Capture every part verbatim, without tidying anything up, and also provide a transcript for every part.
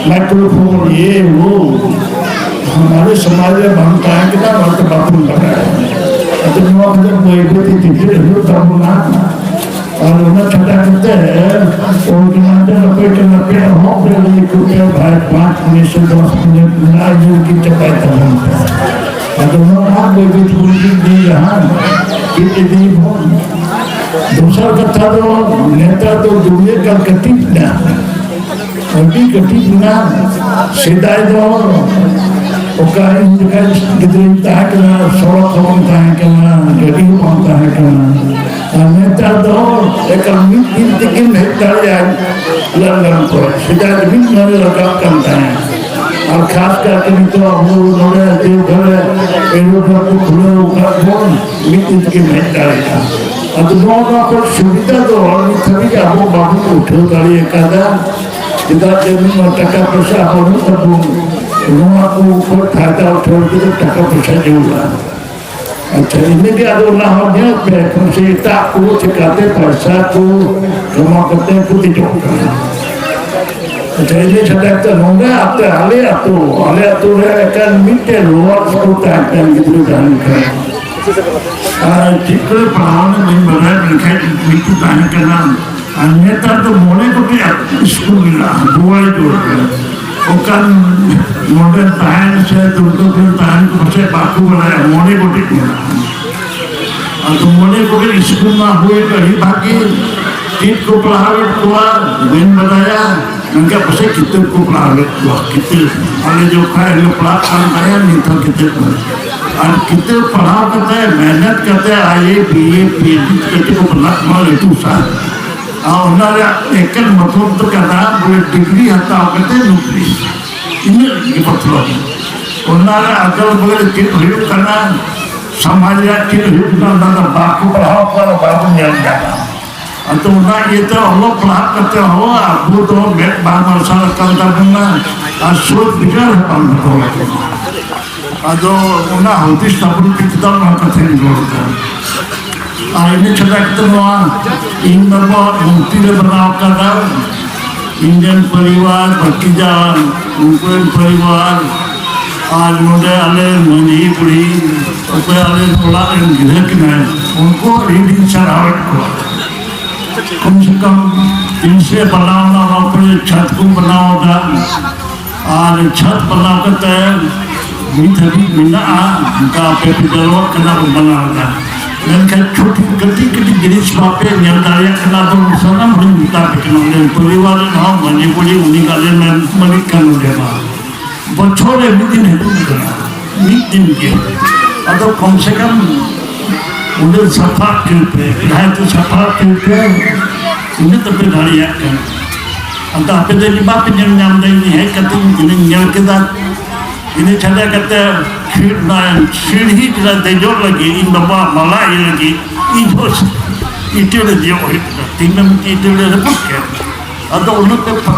Microphone, ᱤᱭᱟᱹ, ᱳ, ᱦᱟᱢᱟᱨᱮ ᱥᱚᱢᱟᱡᱽ ᱨᱮ ᱵᱟᱝ ᱛᱟᱦᱮᱸ ᱠᱟᱱᱟ, ᱚᱱᱟᱛᱮ ᱵᱟᱵᱚᱱ ᱵᱟᱲᱟᱭᱟ᱾ ᱟᱫᱚ ᱱᱚᱣᱟ ᱠᱚᱫᱚ ᱵᱟᱹᱭ ᱵᱟᱹᱭ ᱛᱮ ᱪᱮᱫ ᱦᱩᱭᱩᱜ ᱛᱟᱵᱚᱱᱟ᱾ ᱟᱨ ᱚᱱᱟ ᱪᱷᱟᱰᱟ ᱠᱟᱛᱮ, organizer ᱚᱠᱚᱭ ᱠᱟᱱᱟ ᱯᱮ, ᱮᱦᱚᱵ ᱨᱮ ᱞᱟᱹᱭ ᱠᱚᱯᱮ, ᱵᱷᱟᱭ, ᱯᱟᱸᱪ ᱢᱤᱱᱤᱴ ᱥᱮ ᱫᱚᱥ ᱢᱤᱱᱤᱴ ᱨᱮᱱᱟᱜ ᱤᱭᱟᱹ ᱜᱮ ᱪᱟᱵᱟᱭ ᱛᱟᱵᱚᱱ ᱯᱮ᱾ ᱟᱫᱚ ᱱᱚᱣᱟ ᱦᱟᱸᱜ ᱵᱟᱹᱭ ᱵᱟᱹᱭ ᱛᱮᱵᱚᱱ ᱪᱮᱫ ᱤᱫᱤᱭᱟ ᱦᱟᱸᱜ, ᱪᱮᱫ ᱤᱫᱤᱭᱟᱵᱚᱱ᱾ ᱫᱚᱥᱟᱨ ᱠᱟᱛᱷᱟ ᱫᱚ, ᱱᱮᱛᱟᱨ ᱫᱚ ᱫᱩᱱᱤᱭᱟᱹ ᱠᱟᱞ ᱠᱟᱹᱴᱤᱡ ᱮᱱᱟ᱾ ᱟᱹᱰᱤ ᱠᱟᱹᱴᱤᱡ ᱨᱮᱱᱟᱜ ᱥᱮᱫᱟᱭ ᱫᱚ ᱚᱠᱟ ᱤᱧ ᱡᱚᱠᱷᱟᱡ ᱜᱤᱫᱽᱨᱟᱹᱧ ᱛᱟᱦᱮᱸ ᱠᱟᱱᱟ, ᱥᱚᱲᱚᱠ ᱦᱚᱸ ᱵᱟᱝ ᱛᱟᱦᱮᱸ ᱠᱟᱱᱟ, ᱜᱟᱹᱰᱤ ᱦᱚᱸ ᱵᱟᱝ ᱛᱟᱦᱮᱸ ᱠᱟᱱᱟ᱾ ᱟᱨ ᱱᱮᱛᱟᱨ ᱫᱚ ᱮᱠᱟᱞ ᱢᱤᱫ ᱫᱤᱱ ᱛᱮᱜᱮᱢ ᱦᱮᱡ ᱫᱟᱲᱮᱭᱟᱜᱼᱟ ᱞᱚᱱᱰᱚᱱ ᱠᱷᱚᱱ᱾ ᱥᱮᱫᱟᱭ ᱫᱚ ᱢᱤᱫ ᱢᱟᱹᱦᱱᱟᱹ ᱞᱟᱜᱟᱜ ᱠᱟᱱ ᱛᱟᱦᱮᱸᱫ᱾ ᱟᱨ ᱠᱷᱟᱥ ᱠᱟᱨᱛᱮ ᱱᱤᱛᱚᱜ ᱟᱵᱚ ᱱᱚᱰᱮ ᱫᱮᱣᱜᱷᱚᱨ ᱨᱮ ᱮᱭᱨᱳᱰᱨᱳᱢ ᱠᱚ ᱠᱷᱩᱞᱟᱹᱣ ᱟᱠᱟᱫ ᱵᱚᱱ, ᱢᱤᱫ ᱫᱤᱱ ᱛᱮᱜᱮᱢ ᱦᱮᱡ ᱫᱟᱲᱮᱭᱟᱜᱼᱟ᱾ ᱟᱫᱚ ᱱᱚᱣᱟ, ᱱᱚᱣᱟ ᱠᱚ ᱥᱩᱵᱤᱫᱷᱟ ᱫᱚ ᱱᱤᱛ ᱦᱟᱹᱵᱤᱡ ᱟᱵᱚ ᱵᱟᱵᱚᱱ ᱩᱴᱷᱟᱹᱣ ᱫᱟᱲᱮ ᱟᱠᱟᱫᱟ᱾ ᱪᱮᱫᱟᱜ ᱡᱮ ᱱᱚᱣᱟ ᱴᱟᱠᱟ ᱯᱚᱭᱥᱟ ᱵᱟᱹᱱᱩᱜ ᱛᱟᱵᱚᱱ, ᱱᱚᱣᱟ ᱠᱚ ᱠᱷᱚᱱ ᱯᱷᱟᱭᱫᱟ ᱩᱴᱷᱟᱹᱣ ᱞᱟᱹᱜᱤᱫ ᱫᱚ ᱴᱟᱠᱟ ᱯᱚᱭᱥᱟ ᱡᱟᱹᱨᱩᱲᱟ᱾ ᱟᱪᱪᱷᱟ, ᱤᱱᱟᱹᱜᱮ᱾ ᱟᱫᱚ ᱚᱱᱟ ᱦᱚᱸ ᱧᱮᱞ ᱯᱮ, ᱠᱚᱢ ᱥᱮ ᱮᱴᱟᱜ ᱠᱚ ᱪᱮᱠᱟᱛᱮ ᱯᱚᱭᱥᱟ ᱠᱚ ᱠᱟᱢᱟᱣ ᱠᱟᱛᱮ ᱠᱚ ᱫᱮᱡᱚᱜ ᱠᱟᱱᱟ᱾ ᱟᱪᱪᱷᱟ, ᱤᱱᱟᱹ ᱪᱷᱟᱰᱟ ᱠᱟᱛᱮ ᱱᱚᱰᱮ ᱟᱯᱮ ᱟᱞᱮ ᱟᱹᱛᱩ, ᱟᱞᱮ ᱟᱹᱛᱩ ᱨᱮ ᱮᱠᱟᱞ ᱢᱤᱫᱴᱮᱱ ᱞᱳᱣᱟᱨ ᱥᱠᱩᱞ ᱛᱟᱦᱮᱸ ᱠᱟᱱ ᱜᱤᱫᱽᱨᱟᱹ ᱛᱟᱦᱮᱸ ᱠᱟᱱᱟ᱾ ᱟᱨ ᱪᱮᱫ ᱠᱚᱨᱮ ᱯᱟᱲᱦᱟᱣ ᱞᱮᱱᱟ ᱵᱟᱹᱧ ᱵᱟᱲᱟᱭᱟ, ᱢᱮᱱᱠᱷᱟᱱ ᱢᱤᱫᱴᱮᱱ ᱛᱟᱦᱮᱸ ᱠᱟᱱᱟ᱾ ᱟᱨ ᱱᱮᱛᱟᱨ ᱫᱚ ᱢᱚᱬᱮ ᱜᱚᱴᱮᱡ ᱥᱠᱩᱞ ᱢᱮᱱᱟᱜᱼᱟ ᱵᱳᱣᱟᱞᱤ ᱨᱳᱰ ᱨᱮ᱾ ᱚᱱᱠᱟᱱ ᱱᱚᱰᱮ ᱛᱟᱦᱮᱱ ᱥᱮ ᱫᱩᱨᱜᱟᱯᱩᱨ ᱛᱟᱦᱮᱱ ᱠᱚ ᱯᱟᱥᱮᱡ ᱵᱟᱠᱚ ᱵᱟᱲᱟᱭᱟ, ᱢᱚᱬᱮ ᱜᱚᱴᱮᱡ ᱢᱮᱱᱟᱜᱼᱟ᱾ ᱟᱫᱚ ᱢᱚᱬᱮ ᱜᱚᱴᱮᱡ ᱥᱠᱩᱞ ᱢᱟ ᱦᱩᱭ ᱟᱹᱰᱤ ᱵᱷᱟᱜᱮ, ᱪᱮᱫ ᱠᱚ ᱯᱟᱲᱦᱟᱣᱮᱫ ᱠᱚᱣᱟ ᱵᱟᱹᱧ ᱵᱟᱰᱟᱭᱟ, ᱢᱮᱱᱠᱷᱟᱱ ᱯᱟᱥᱮᱡ ᱠᱤᱛᱟᱹᱵ ᱠᱚ ᱯᱟᱲᱦᱟᱣᱮᱫ ᱠᱚᱣᱟ, ᱠᱤᱛᱟᱹᱵ᱾ ᱟᱞᱮ ᱡᱚᱠᱷᱟᱡ ᱞᱮ ᱯᱟᱲᱦᱟᱜ ᱠᱟᱱ ᱛᱟᱦᱮᱸᱫ, ᱱᱤᱛ ᱦᱚᱸ ᱠᱤᱛᱟᱹᱵ ᱯᱟᱲᱦᱟᱜ᱾ ᱟᱨ ᱠᱤᱛᱟᱹᱵ ᱯᱟᱲᱦᱟᱣ ᱠᱟᱛᱮ, ᱢᱮᱦᱱᱚᱛ ᱠᱟᱛᱮ, ᱟᱭ ᱮ, ᱵᱤ ᱮ, ᱯᱤ ᱮᱭᱤᱪ ᱰᱤ ᱠᱟᱛᱮ ᱠᱚ ᱯᱟᱲᱦᱟᱜ ᱠᱟᱱᱟ ᱞᱟᱹᱴᱩ ᱥᱟᱨ᱾ ᱟᱨ ᱚᱱᱟ ᱨᱮᱭᱟᱜ ᱮᱠᱮᱱ ᱢᱚᱛᱞᱚᱵ ᱫᱚ ᱠᱟᱱᱟ ᱵᱚᱞᱮ ᱰᱤᱜᱽᱨᱤ ᱦᱟᱛᱟᱣ ᱠᱟᱛᱮ ᱱᱚᱠᱨᱤ, ᱤᱱᱟᱹᱜ ᱜᱮ ᱢᱚᱛᱞᱚᱵ᱾ ᱚᱱᱟ ᱨᱮ ᱟᱜᱟᱞ ᱵᱚᱜᱚᱞ ᱨᱮ ᱪᱮᱫ ᱦᱩᱭᱩᱜ ᱠᱟᱱᱟ, ᱥᱚᱢᱟᱡᱽ ᱨᱮᱭᱟᱜ ᱪᱮᱫ ᱦᱩᱭᱩᱜ ᱠᱟᱱᱟ, ᱚᱱᱟ ᱫᱚ ᱵᱟᱠᱚ ᱯᱟᱲᱦᱟᱣ ᱠᱚᱣᱟ, ᱵᱟᱵᱚᱱ ᱧᱮᱞ ᱧᱟᱢᱟ᱾ ᱟᱫᱚ ᱚᱱᱟ ᱤᱭᱟᱹᱛᱮ ᱚᱞᱚᱜ ᱯᱟᱲᱦᱟᱜ ᱠᱟᱛᱮ ᱦᱚᱸ ᱟᱵᱚ ᱫᱚ ᱢᱮᱫ ᱵᱟᱝ ᱢᱟᱨᱥᱟᱞ ᱟᱠᱟᱱ ᱛᱟᱵᱚᱱᱟ ᱟᱨ ᱥᱳᱪ ᱵᱤᱪᱟᱨ ᱦᱚᱸ ᱵᱟᱝ ᱵᱚᱫᱚᱞ ᱟᱠᱟᱱᱟ᱾ ᱟᱫᱚ ᱚᱱᱟ ᱦᱩᱫᱤᱥ ᱛᱟᱵᱚᱱ ᱯᱮ ᱪᱮᱫᱟᱜ ᱱᱚᱣᱟ ᱠᱟᱛᱷᱟᱧ ᱨᱚᱲ ᱮᱫᱟ᱾ ᱟᱨ ᱤᱱᱟᱹ ᱪᱷᱟᱰᱟ ᱠᱟᱛᱮ ᱱᱚᱣᱟ ᱤᱧ ᱵᱟᱵᱟᱣᱟᱜ ᱢᱩᱨᱛᱤ ᱞᱮ ᱵᱮᱱᱟᱣ ᱟᱠᱟᱫᱟ᱾ ᱤᱧ ᱨᱮᱱ ᱯᱚᱨᱤᱵᱟᱨ, ᱵᱷᱟᱹᱛᱤᱡᱟ, ᱩᱱᱠᱩ ᱨᱮᱱ ᱯᱚᱨᱤᱵᱟᱨ, ᱟᱨ ᱱᱚᱰᱮ ᱟᱞᱮ ᱢᱟᱹᱡᱷᱤ ᱵᱩᱲᱦᱤ, ᱚᱠᱚᱭ ᱟᱞᱮ ᱚᱲᱟᱜ ᱨᱮᱱ ᱜᱤᱫᱽᱨᱟᱹ ᱠᱟᱱᱟᱭ, ᱩᱱᱠᱩ ᱟᱹᱰᱤ ᱟᱹᱰᱤᱧ ᱥᱟᱨᱦᱟᱣᱮᱫ ᱠᱚᱣᱟ᱾ ᱠᱚᱢ ᱥᱮ ᱠᱚᱢ ᱛᱤᱱ ᱥᱮ ᱵᱮᱱᱟᱣ ᱮᱱᱟ, ᱚᱱᱟ ᱯᱚᱨᱮ ᱪᱷᱟᱛ ᱠᱚ ᱵᱮᱱᱟᱣ ᱮᱫᱟ᱾ ᱟᱨ ᱪᱷᱟᱛ ᱵᱮᱱᱟᱣ ᱠᱟᱛᱮ ᱱᱤᱛ ᱦᱟᱹᱵᱤᱡ ᱢᱮᱱᱟᱜᱼᱟ, ᱚᱱᱠᱟ ᱟᱯᱮ ᱯᱮ ᱡᱟᱨᱣᱟᱜ ᱠᱟᱱᱟ, ᱵᱚᱱ ᱵᱮᱱᱟᱣ ᱮᱫᱟ᱾ ᱢᱮᱱᱠᱷᱟᱱ ᱪᱷᱳᱴᱤ ᱠᱟᱹᱴᱤᱡ ᱠᱟᱹᱴᱤᱡ ᱡᱤᱱᱤᱥ ᱵᱟᱯᱮ ᱧᱮᱞ ᱫᱟᱲᱮᱭᱟᱜ ᱠᱟᱱᱟ, ᱟᱫᱚ ᱥᱟᱱᱟᱢ ᱦᱚᱲᱤᱧ ᱢᱮᱛᱟ ᱯᱮ ᱠᱟᱱᱟ, ᱟᱞᱮ ᱯᱚᱨᱤᱵᱟᱨ ᱨᱮᱱ ᱦᱚᱸ ᱢᱟᱹᱡᱷᱤ ᱵᱩᱲᱦᱤ ᱩᱱᱤ ᱜᱮ ᱟᱞᱮ ᱢᱮᱱ ᱢᱟᱹᱞᱤᱠ ᱠᱟᱱ ᱱᱚᱰᱮ ᱢᱟ᱾ ᱵᱚᱪᱷᱚᱨ ᱨᱮ ᱢᱤᱫ ᱫᱤᱱ ᱦᱤᱡᱩᱜ ᱠᱟᱱᱟ, ᱢᱤᱫ ᱫᱤᱱ ᱜᱮ᱾ ᱟᱫᱚ ᱠᱚᱢ ᱥᱮ ᱠᱚᱢ ᱚᱸᱰᱮ ᱥᱟᱯᱷᱟ ᱦᱚᱪᱚᱭ ᱯᱮ, ᱡᱟᱦᱟᱸᱭ ᱫᱚ ᱥᱟᱯᱷᱟ ᱦᱚᱪᱚᱭ ᱯᱮ, ᱤᱱᱟᱹ ᱛᱟᱯᱮ ᱫᱟᱲᱮᱭᱟᱜ ᱠᱟᱱᱟ᱾ ᱟᱫᱚ ᱟᱯᱮ ᱫᱚ ᱵᱟᱯᱮ ᱧᱮᱞ ᱧᱟᱢ ᱫᱟ, ᱤᱧ ᱦᱮᱡ ᱠᱟᱛᱮ ᱤᱧ ᱧᱮᱞ ᱠᱮᱫᱟ᱾ ᱤᱱᱟᱹ ᱪᱷᱟᱰᱟ ᱠᱟᱛᱮ ᱥᱤᱲ-, ᱚᱱᱟ ᱥᱤᱲᱦᱤ ᱨᱮ ᱫᱮᱡᱚᱜ ᱞᱟᱹᱜᱤᱫ ᱤᱧ ᱵᱟᱵᱟ ᱢᱟᱞᱟ ᱤᱭᱟᱹ ᱞᱟᱹᱜᱤᱫ ᱤᱧ ᱦᱚᱸ ᱤᱴᱟᱹ ᱨᱮ ᱫᱮᱡᱚᱜ ᱦᱩᱭᱩᱜ ᱠᱟᱱᱟ᱾ ᱛᱤᱱᱟᱹᱜ ᱢᱤᱫᱴᱤᱡ ᱤᱴᱟᱹ ᱨᱮ ᱨᱟᱹᱯᱩᱫ ᱠᱮᱫ᱾ ᱟᱫᱚ ᱩᱱᱟᱹᱜ ᱯᱮ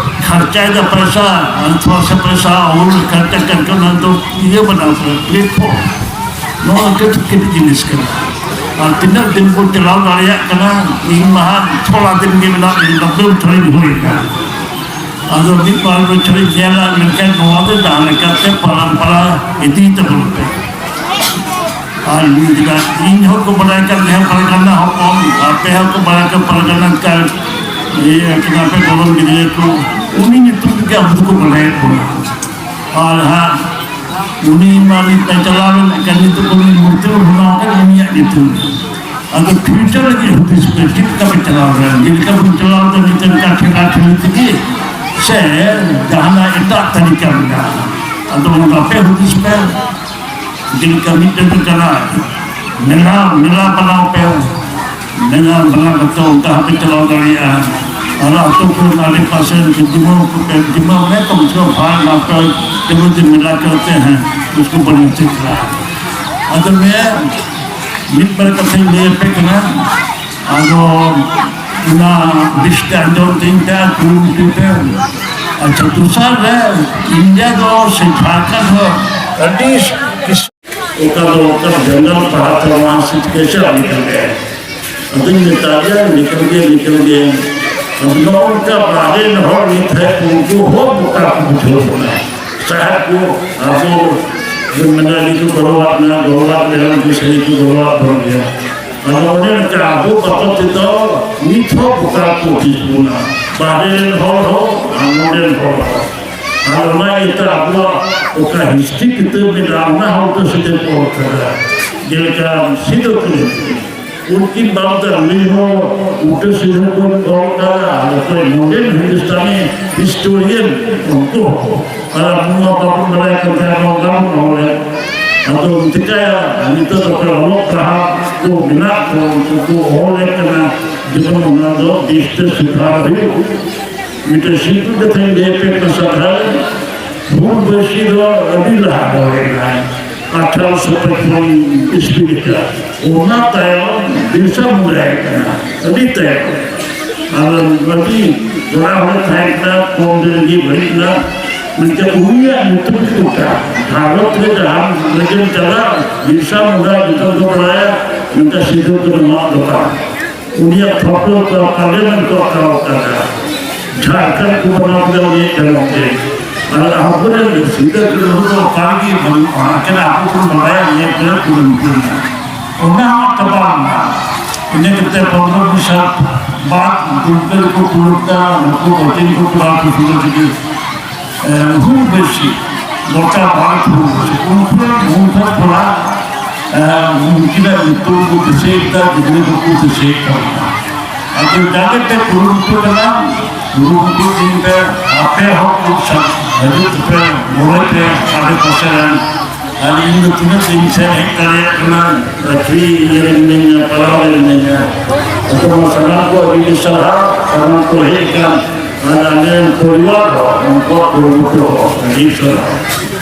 ᱠᱷᱟᱨᱪᱟᱭᱮᱫᱟ ᱯᱚᱭᱥᱟ, ᱟᱨ ᱛᱷᱚᱲᱟ ᱥᱟ ᱯᱚᱭᱥᱟ ᱚᱞ ᱠᱷᱟᱨᱪᱟ ᱠᱟᱱ ᱠᱷᱟᱱ ᱚᱱᱟ ᱫᱚ ᱤᱭᱟᱹ ᱵᱟᱹᱱᱩᱜᱼᱟ, platform᱾ ᱱᱚᱣᱟ ᱠᱟᱹᱴᱤᱡ ᱠᱟᱹᱴᱤᱡ ᱡᱤᱱᱤᱥ ᱠᱟᱱᱟ᱾ ᱟᱨ ᱛᱤᱱᱟᱹᱜ ᱫᱤᱱ ᱠᱚ ᱪᱟᱞᱟᱣ ᱫᱟᱲᱮᱭᱟᱜ ᱠᱟᱱᱟ, ᱤᱧ ᱢᱟ ᱦᱟᱸᱜ ᱛᱷᱚᱲᱟ ᱫᱤᱱ ᱜᱮ ᱢᱮᱱᱟᱜ ᱞᱤᱧ, ᱱᱚᱵᱵᱳᱭ ᱵᱚᱪᱷᱚᱨᱤᱧ ᱦᱩᱭ ᱮᱱᱟ᱾ ᱟᱫᱚ ᱢᱤᱫ ᱵᱟᱨ ᱵᱚᱪᱷᱚᱨᱤᱧ ᱧᱮᱞᱟ, ᱢᱮᱱᱠᱷᱟᱱ ᱱᱚᱣᱟ ᱫᱚ ᱡᱟᱦᱟᱸ ᱞᱮᱠᱟᱛᱮ ᱯᱟᱨᱟᱢᱯᱟᱨᱟ ᱤᱫᱤᱭ ᱛᱟᱵᱚᱱ ᱯᱮ᱾ ᱟᱨ ᱢᱤᱫ ᱫᱤᱱ ᱤᱧ ᱦᱚᱸᱠᱚ ᱵᱟᱲᱟᱭ ᱠᱟᱱ ᱜᱮᱭᱟ, ᱯᱟᱨᱜᱟᱱᱟ ᱦᱚᱯᱚᱱ, ᱟᱯᱮ ᱦᱚᱸᱠᱚ ᱵᱟᱲᱟᱭ ᱠᱟᱱ ᱯᱟᱨᱜᱟᱱᱟ ᱠᱟᱱ, ᱤᱭᱟᱹ ᱠᱟᱱᱟ ᱯᱮ, ᱜᱚᱲᱚᱢ ᱜᱤᱫᱽᱨᱟᱹ ᱠᱚ, ᱩᱱᱤ ᱧᱩᱛᱩᱢ ᱛᱮᱜᱮ ᱟᱵᱚ ᱫᱚᱠᱚ ᱵᱟᱲᱟᱭᱮᱫ ᱵᱚᱱᱟ᱾ ᱟᱨ ᱦᱟᱸᱜ ᱩᱱᱤ ᱢᱟ ᱱᱤᱛ ᱮ ᱪᱟᱞᱟᱣ ᱮᱱ ᱠᱟᱱ, ᱱᱤᱛᱚᱜ ᱠᱚ ᱢᱩᱨᱛᱤ ᱵᱚᱱ ᱵᱮᱱᱟᱣ ᱟᱠᱟᱫ ᱩᱱᱤᱭᱟᱜ ᱧᱩᱛᱩᱢ᱾ ᱟᱫᱚ future ᱞᱟᱹᱜᱤᱫ ᱦᱩᱫᱤᱥ ᱯᱮ, ᱪᱮᱫ ᱞᱮᱠᱟ ᱯᱮ ᱪᱟᱞᱟᱣ ᱮᱫᱟ? ᱡᱮᱞᱮᱠᱟ ᱵᱚᱱ ᱪᱟᱞᱟᱣ ᱮᱫᱟ ᱱᱤᱛᱚᱜ ᱚᱱᱠᱟ ᱴᱷᱮᱞᱟ ᱴᱷᱮᱞᱤ ᱛᱮᱜᱮ, ᱥᱮ ᱡᱟᱦᱟᱱᱟᱜ ᱮᱴᱟᱜ ᱛᱟᱹᱨᱤᱠᱟ ᱢᱮᱱᱟᱜᱼᱟ? ᱟᱫᱚ ᱚᱱᱟ ᱯᱮ ᱦᱩᱫᱤᱥ ᱯᱮ᱾ ᱡᱮᱞᱮᱠᱟ ᱢᱤᱫᱴᱮᱱ ᱫᱚ ᱠᱟᱱᱟ ᱢᱮᱞᱟ, ᱢᱮᱞᱟ ᱵᱮᱱᱟᱣ ᱯᱮ, ᱢᱮᱞᱟ ᱵᱮᱱᱟᱣ ᱠᱟᱛᱮ ᱚᱱᱠᱟ ᱦᱚᱸᱯᱮ ᱪᱟᱞᱟᱣ ᱫᱟᱲᱮᱭᱟᱜᱼᱟ᱾ ᱟᱨ ᱟᱛᱳ ᱠᱚᱨᱮᱱ ᱟᱰᱮ ᱯᱟᱥᱮ ᱨᱮᱱ ᱡᱤᱢᱟᱹ ᱠᱚᱯᱮ, ᱡᱤᱢᱟᱹ ᱢᱟᱱᱮ ᱠᱚᱢ ᱥᱮ ᱠᱚᱢ ᱵᱷᱟᱲᱟ ᱮᱢᱟ ᱯᱮ, ᱡᱮᱢᱚᱱ ᱡᱮ ᱢᱮᱞᱟ ᱪᱚᱞᱛᱮ ᱦᱮᱸ ᱩᱥᱠᱚ ᱵᱚᱱ ᱪᱮᱫ ᱠᱟᱜᱼᱟ᱾ ᱟᱫᱚ ᱢᱮ ᱢᱤᱫ ᱵᱟᱨ ᱠᱟᱛᱷᱟᱧ ᱞᱟᱹᱭ ᱟᱯᱮ ᱠᱟᱱᱟ᱾ ᱟᱫᱚ ᱚᱱᱟ ᱵᱤᱥᱛᱮ ᱟᱸᱡᱚᱢ ᱛᱤᱧ ᱯᱮ, ᱠᱩᱨᱩᱢᱩᱴᱩᱭ ᱯᱮ᱾ ᱟᱪᱪᱷᱟ, ᱫᱚᱥᱟᱨ ᱨᱮ ᱤᱱᱰᱤᱭᱟ ᱫᱚ ᱥᱮ ᱡᱷᱟᱲᱠᱷᱚᱸᱰ ᱦᱚᱸ ᱟᱹᱰᱤ ᱠᱤᱥ-, ᱚᱠᱟ ᱫᱚ ᱚᱠᱟ ᱡᱚᱝᱜᱚᱞ ᱯᱟᱦᱟᱲ ᱛᱮ ᱱᱚᱣᱟ situation ᱱᱤᱠᱟᱹᱞ ᱜᱮ᱾ ᱟᱫᱚᱧ ᱢᱮᱛᱟ ᱫᱮᱭᱟ, ᱱᱤᱠᱟᱹᱞ ᱜᱮ, ᱱᱤᱠᱟᱹᱞ ᱜᱮ᱾ ᱱᱚᱜᱼᱚ ᱱᱚᱝᱠᱟ ᱵᱟᱦᱨᱮ ᱨᱮᱱ ᱦᱚᱲ ᱱᱤᱛ ᱦᱚᱸ ᱩᱱᱠᱩ ᱦᱚᱸ ᱵᱚᱠᱟ ᱠᱚ ᱵᱩᱡᱷᱟᱹᱣ ᱵᱚᱱᱟ᱾ ᱥᱟᱦᱮᱵ ᱠᱚ ᱟᱵᱚ ᱵᱚᱱ ᱢᱮᱱᱟ, ᱱᱤᱛ ᱠᱚ ᱜᱚᱲᱚᱣᱟᱜ ᱵᱚᱱᱟ, ᱜᱚᱲᱚᱣᱟᱜ ᱵᱚᱱᱟ, ᱩᱱᱠᱩ ᱥᱟᱹᱨᱤ ᱠᱚ ᱜᱚᱲᱚᱣᱟᱜ ᱵᱚᱱ ᱜᱮᱭᱟ᱾ ᱟᱫᱚ ᱚᱱᱮ ᱚᱱᱠᱟ ᱟᱵᱚ ᱵᱟᱵᱚᱫ ᱛᱮᱫᱚ ᱱᱤᱛ ᱦᱚᱸ ᱵᱚᱠᱟ ᱠᱚ ᱵᱩᱡᱷᱟᱹᱣ ᱵᱚᱱᱟ, ᱵᱟᱦᱨᱮ ᱨᱮᱱ ᱦᱚᱲ ᱦᱚᱸ ᱟᱨ ᱱᱚᱰᱮ ᱨᱮᱱ ᱦᱚᱲ ᱦᱚᱸ᱾ ᱟᱨ ᱚᱱᱟ ᱤᱭᱟᱹᱛᱮ ᱟᱵᱚᱣᱟᱜ ᱚᱠᱟ ᱦᱤᱥᱴᱨᱤ ᱠᱤᱛᱟᱹᱵ ᱢᱮᱱᱟᱜᱼᱟ, ᱚᱱᱟ ᱦᱚᱸ ᱩᱛᱟᱹᱨ ᱥᱤᱛᱟᱹ ᱠᱚ ᱚᱞ ᱠᱟᱫᱟ᱾ ᱡᱮᱞᱮᱠᱟ ᱥᱤᱫᱩ ᱠᱟᱹᱱᱦᱩ, ᱩᱱᱠᱤᱱ ᱵᱟᱵᱚᱫ ᱛᱮ ᱩᱱᱤ ᱦᱚᱸ ᱩᱛᱟᱹᱨ ᱥᱤᱛᱟᱹ ᱠᱚ ᱚᱞ ᱠᱟᱫᱟ᱾ ᱟᱨ ᱚᱠᱚᱭ ᱢᱚᱰᱟᱨᱱ ᱦᱤᱱᱫᱩᱥᱛᱟᱱᱤ ᱦᱤᱥᱴᱳᱨᱤᱭᱟᱱ, ᱩᱱᱠᱩ ᱦᱚᱸ᱾ ᱟᱨ ᱟᱵᱚ ᱢᱟ ᱵᱟᱵᱚᱱ ᱵᱟᱲᱟᱭ ᱠᱟᱱ ᱛᱟᱦᱮᱸ, ᱱᱚᱣᱟ ᱵᱟᱵᱚᱱ ᱚᱞ ᱞᱮᱫ᱾ ᱟᱫᱚ ᱪᱤᱠᱟᱹᱭᱟ, ᱱᱤᱛᱚᱜ ᱫᱚ ᱚᱠᱚᱭ ᱚᱞᱚᱜ ᱯᱟᱲᱦᱟᱜ ᱠᱚ ᱢᱮᱱᱟᱜ ᱠᱚ, ᱩᱱᱠᱩ ᱠᱚ ᱚᱞᱮᱫ ᱠᱟᱱᱟ, ᱡᱮᱢᱚᱱ ᱚᱱᱟ ᱫᱚ ᱵᱮᱥᱛᱮ ᱥᱩᱫᱷᱟᱨ ᱦᱩᱭᱩᱜ᱾ ᱢᱤᱫᱴᱮᱱ ᱥᱤᱞᱯᱤ ᱠᱟᱛᱷᱟᱧ ᱞᱟᱹᱭ ᱟᱯᱮ ᱠᱟᱱᱟ ᱥᱟᱫᱷᱟᱨᱚᱱ᱾ ᱦᱩᱞ ᱵᱟᱹᱭᱥᱤ ᱫᱚ ᱟᱹᱰᱤ ᱞᱟᱦᱟ ᱫᱚ ᱦᱩᱭ ᱮᱱᱟ, ᱟᱴᱷᱟᱨᱚᱥᱚ ᱯᱟᱸᱪᱯᱚᱱ ᱤᱥᱣᱤ ᱞᱮᱠᱟ᱾ ᱚᱱᱟ ᱛᱟᱭᱚᱢ ᱵᱤᱨᱥᱟ ᱢᱩᱱᱰᱟ ᱦᱮᱡ ᱮᱱᱟ, ᱟᱹᱰᱤ ᱛᱟᱭᱚᱢ᱾ ᱟᱫᱚ ᱟᱹᱰᱤ ᱠᱚᱲᱟ ᱦᱚᱲᱮ ᱛᱟᱦᱮᱸ ᱠᱟᱱᱟ, ᱠᱚᱢ ᱫᱤᱱ ᱨᱮᱜᱮ ᱵᱟᱹᱲᱤᱡ ᱮᱱᱟ᱾ ᱢᱮᱱᱠᱷᱟᱱ ᱩᱱᱤᱭᱟᱜ ᱧᱩᱛᱩᱢ ᱜᱮ ᱜᱚᱴᱟ ᱵᱷᱟᱨᱚᱛ ᱨᱮ ᱡᱟᱦᱟᱸ ᱨᱮᱜᱮᱢ ᱪᱟᱞᱟᱜ, ᱵᱤᱨᱥᱟ ᱢᱩᱱᱰᱟ ᱧᱩᱛᱩᱢ ᱠᱚ ᱵᱟᱲᱟᱭᱟ, ᱢᱮᱱᱠᱷᱟᱱ ᱥᱤᱫᱩ ᱠᱟᱹᱱᱦᱩ ᱱᱚᱣᱟ ᱫᱚ ᱵᱟᱝ᱾ ᱩᱱᱤᱭᱟᱜ ᱯᱷᱳᱴᱳ ᱠᱚ ᱯᱟᱨᱞᱟᱢᱮᱱᱴ ᱠᱚ ᱟᱸᱠᱟᱣ ᱟᱠᱟᱫᱟ᱾ ᱡᱷᱟᱲᱠᱷᱚᱸᱰ ᱠᱚ ᱵᱮᱱᱟᱣ ᱠᱮᱫᱟ ᱩᱱᱤᱭᱟᱜ ᱡᱟᱱᱟᱢ ᱫᱤᱱ᱾ ᱟᱨ ᱟᱵᱚᱨᱮᱱ ᱥᱤᱫᱟᱹ ᱠᱟᱹᱱᱦᱩ ᱫᱚ ᱚᱠᱟ ᱨᱮᱜᱮ ᱵᱟᱹᱱᱩᱜᱼᱟ, ᱮᱠᱮᱱ ᱟᱵᱚ ᱵᱚᱱ ᱵᱟᱲᱟᱭᱟ ᱱᱤᱭᱟᱹ ᱠᱚᱨᱮ ᱠᱩᱨᱩᱢᱩᱴᱩ ᱢᱮᱱᱟᱜᱼᱟ᱾ ᱚᱱᱟ ᱦᱚᱸ ᱪᱟᱵᱟ ᱞᱮᱱᱟ᱾ ᱤᱱᱟᱹ ᱠᱟᱛᱮ ᱯᱚᱱᱨᱚ ᱵᱤᱥ ᱥᱟᱞ ᱵᱟᱫ ᱫᱩᱨᱜᱟᱹ ᱨᱮᱠᱚ ᱠᱩᱨᱩᱢᱩᱴᱩ, ᱱᱩᱠᱩ ᱵᱟᱹᱴᱤᱱ ᱠᱚ ᱠᱚᱨᱟᱣ ᱠᱚ ᱥᱩᱨᱩ ᱠᱮᱫᱟ᱾ ᱦᱩᱞ ᱵᱟᱹᱭᱥᱤ, ᱜᱚᱴᱟ ᱵᱷᱟᱨᱚᱛ ᱦᱩᱞ ᱵᱟᱹᱭᱥᱤ, ᱩᱱᱠᱩ ᱨᱮᱱ ᱩᱱᱠᱩ ᱛᱷᱚᱲᱟ, ᱮ, ᱩᱱᱠᱤᱱᱟᱜ ᱧᱩᱛᱩᱢ ᱠᱚ ᱫᱤᱥᱟᱹᱭᱮᱫᱟ, ᱜᱤᱫᱽᱨᱟᱹ ᱠᱚᱠᱚ ᱫᱤᱥᱟᱹᱭᱮᱫ ᱛᱟᱵᱚᱱᱟ᱾ ᱟᱫᱚ ᱡᱟᱜᱮ ᱯᱮ ᱠᱩᱨᱩᱢᱩᱴᱩ ᱠᱟᱱᱟ, ᱠᱩᱨᱩᱢᱩᱴᱩ ᱫᱤᱱ ᱯᱮ ᱟᱯᱮ ᱦᱚᱸ ᱠᱚ ᱥᱟ-, ᱦᱤᱡᱩᱜ ᱯᱮ, ᱜᱚᱲᱚᱭ ᱯᱮ ᱟᱰᱮ ᱯᱟᱥᱮ ᱨᱮᱱ᱾ ᱟᱨ ᱤᱧ ᱫᱚ ᱛᱤᱱᱟᱹᱜ ᱫᱤᱱ ᱥᱮᱱ ᱦᱮᱡ ᱫᱟᱲᱮᱭᱟᱜ ᱠᱟᱱᱟ, ᱟᱹᱠᱷᱨᱤᱧ ᱤᱭᱟᱹ ᱨᱮ ᱢᱤᱱᱟᱹᱧᱟ, ᱯᱟᱲᱦᱟᱣ ᱨᱮ ᱢᱤᱱᱟᱹᱧᱟ᱾ ᱟᱫᱚ ᱢᱟ ᱥᱟᱱᱟᱢ ᱠᱚ ᱟᱹᱰᱤ ᱟᱹᱰᱤ ᱥᱟᱨᱦᱟᱣ, ᱥᱟᱱᱟᱢ ᱠᱚ ᱦᱮᱡ ᱟᱠᱟᱱ, ᱟᱨ ᱟᱞᱮ ᱯᱚᱨᱤᱵᱟᱨ ᱦᱚᱸ, ᱩᱱᱠᱩᱣᱟᱜ ᱠᱩᱨᱩᱢᱩᱴᱩ ᱦᱚᱸ ᱟᱹᱰᱤ ᱥᱟᱨᱦᱟᱣ᱾